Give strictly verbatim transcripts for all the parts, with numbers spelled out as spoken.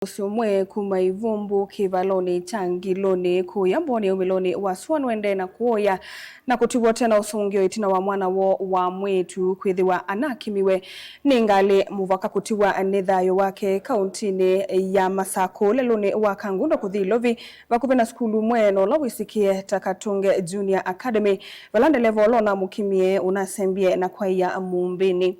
Ũsĩ ũmwe kuma Ivumbu kĩvalonĩ kya Ngilũnĩ kũya Mboni aumĩlonĩ wa sua nũendee na kũoya na kũtiwa ũte na ũsũngĩo ĩtina wa mwana woo wa mwĩĩtu kwĩthĩwa anakimiwe nĩ ngalĩ mũvaka kũtiwa nĩ thayũ wake kauntinĩ ya Masakũ lelũnĩ wa Kangundo kũthi Ilovi vakuvĩ na sukulu ũmwe na ũla wĩsĩkĩe ta Katunge Junior Academy, vala ndeleva ũla ũnamũkimie ũnasembie na kwaĩa mũmbĩnĩ.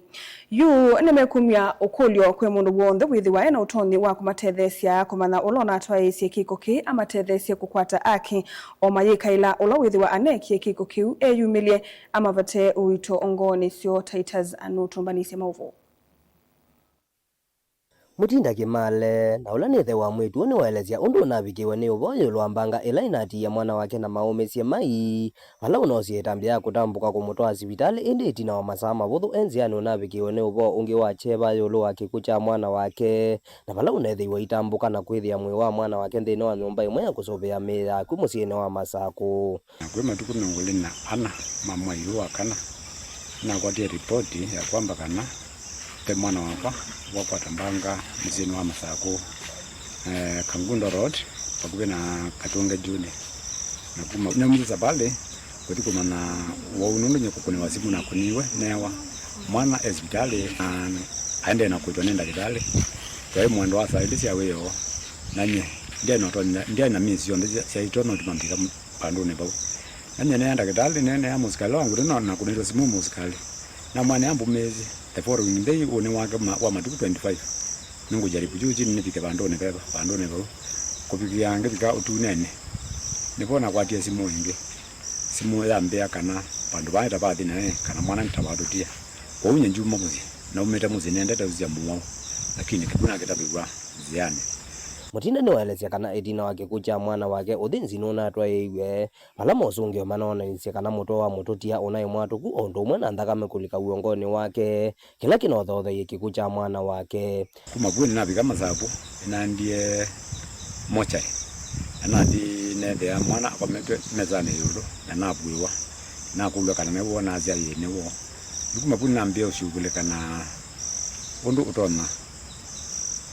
Yu nĩmekumya ũkũlyo kwĩ mũndũ w'onthe wĩthĩwa ena ũtonyi wa kũmatetheesya kũmanya ũla ũnatwaĩĩsye kĩko kĩĩ amatetheesye kũkwata aki, o mayĩkaĩla ũla wĩthĩwa aneekie kĩko kĩu eyumĩlye, amavate ũito ngoonĩ syoo. Titus anũtũmbanĩsye maũvoo. Mũtinda Kĩmale, na ũla nĩ ĩthe wa mwĩĩtu ũũ, nĩwaelesya ũndũ ũnavikĩiwe nĩ ũvoo ĩũlũ wa mbanga ĩla ĩnatiie mwana wake na maũmĩsye mai, vala ũnosie ĩtambya ya kũtambũka kũmũtwaa sivitalĩ, ĩndĩ ĩtina wa masaa mavũthũ e nzĩanĩ ũnavikĩiwe nĩ ũvoo ũngĩ wa kyeva ĩũlũ wa kĩkw'ũ kya mwana wake, na vala ũneethĩiwe aitambũka na kwĩthĩa mwĩĩ wa mwana wake nthĩnĩ wa nyũmba ĩmwe ya kũsũvĩa mĩĩ ya akw'ũ mũsyĩnĩ wa Masakũ. Na kwĩ matukũ mĩongo ĩlĩ na ana ma mwai ũyũ wa kana, nĩnakwatie ripoti ya kwamba kana ve mwana wakwa wakwata mbanga mũsyĩnĩ wa Masakũ, eh, Kangundo Road, vakuvĩ na Katunge Junior. Na kuma nĩaumisye savalĩ kũthi kũmanya wau, nũndũ nyie kũkũnĩwa simũ nakũniwe newa mwana e sivitalĩ, na aendee na kũĩtwa nĩ ndakĩtalĩ. Twaĩ mwendo wa saa ilĩ sya wĩoo, na nyie ndyaĩ na ũtonya, ndyaĩ na mĩĩ syonthe sya, syaitwa no tũmambika vandũnĩ vau. Na nyie nĩneenea ndakĩtalĩ, nĩneenea mũsikalĩ wa ngutĩ, no nakũnĩtwe simũ mũsikalĩ. Namwĩa ambũmĩĩsye, the following day, ũnĩ wake ma-, wa matukũ twenty-five, nĩngũjaribu juu chini nĩvike vandũnĩ veva, vandũnĩ vau. Kũvikĩa ngĩvika ũtunenĩ, nĩvo nakwatie simũ ĩngĩ. Simũ yambĩa kana vandũ vaa nĩtavathi naĩ, kana mwana nĩtawatũtia. Kwoou nyie ndyuma mũsyĩ, naumĩte mũsyĩ nĩendete ũsisya mũwau, lakini kĩkw'ũ nakĩtavĩw'a nzĩanĩ. Mũtinda nĩwaelesya kana ĩtina wa kĩkw'ũ kya mwana wake, ũthĩnzi nũnatwaĩĩw'e, vala mosũngĩo manoonanisye kana mũtwe wa mũtũtia ũnaĩ mwatũku, o ũndũ ũmwe na nthakame kũlika w'ongonĩ wake, kĩla kĩnothotheie kĩkw'ũ kya mwana wake. Kuma vu nĩnavika Masakũ, nĩnaendie mochari, na nathi neethĩa mwana akometwe mesanĩ ĩũlũ, na navuĩwa. Nakũlw'a kana nĩw'o, nasya ĩĩ nĩw'o. Yu kuma vu nĩnambĩĩa ũsyũvĩlĩka na ũndũ ũtonya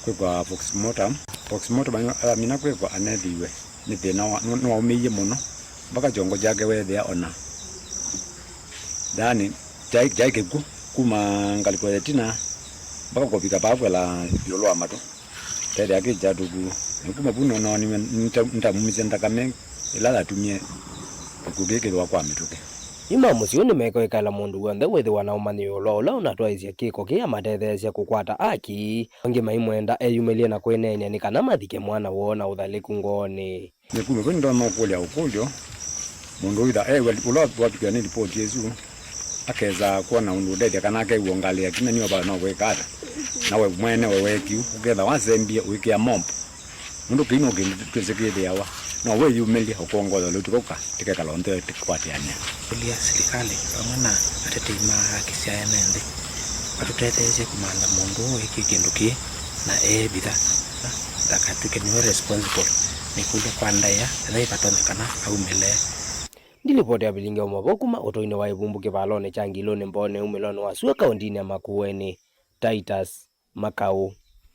kwĩkwa postmortem. Postmortem amina kwĩkwa, aneethĩiwe nĩ thĩna wa, nĩ, nĩwaũmĩie mũno, mpaka kyongo kyake weethĩa ona, yaani, kyaĩ, kyaĩ kĩkw'ũ kuma ngalĩko ya ĩtina mpaka kũvika vaa kwela ĩũlũ wa matũ. Kethĩa kĩ kyatũku, na kuma vu nĩnooniwe nĩta-, nĩtamumisye nthakame ĩla yatumie kĩkw'ũ kĩĩ kĩthĩwa kwa mĩtũkĩ. Yu ma mũsyĩ ũũ nĩmekwĩkaĩla mũndũ w'onthe wĩthĩwa na ũmanyi ĩũlũ wa ũla ũnatwaĩĩsye kĩko kĩĩ amatetheesye kũkwata aki, angĩ maimwenda eyumĩlye na kwĩneenea nĩ kana mathike mwana woo na ũthalĩku ngoonĩ. Nĩ kuma vu nĩndonya ũkũlya ũkũlyo mũndũ ũitha ewe ũla wavikĩwa nĩ lipoti ĩsu, akesa kwona ũndũ ũndethya kana akew'a ngalĩ ya kĩna nĩova no kwĩka ata, na we mwene we weekiu ũketha wasembie ũikĩa mombo. Nũndũ kĩu no kĩndũ twĩsĩ kĩthĩawa, no wĩyumĩlye ũkongoya ũlũtu kau ka tĩkekala onthe tĩkwatĩanĩa. Kũlya silikalĩ vamwe na atetei ma haki sya ene nthĩ matũtetheesye kũmantha mũndũ ũũ weekie kĩndũ kĩĩ na eevitha, na ndakatw'ĩke nĩwe responsible. Nĩkũlya kwa ndaĩa ethĩwa vatonyekana aumĩle. Ndilipoti ya vilingi wa mavoo kuma ũtũinĩ wa Ivumbu kĩvalonĩ kya Ngilũnĩ Mboni umĩlonĩ wa sua kaũntinĩ ya Makueni, Titus Makau.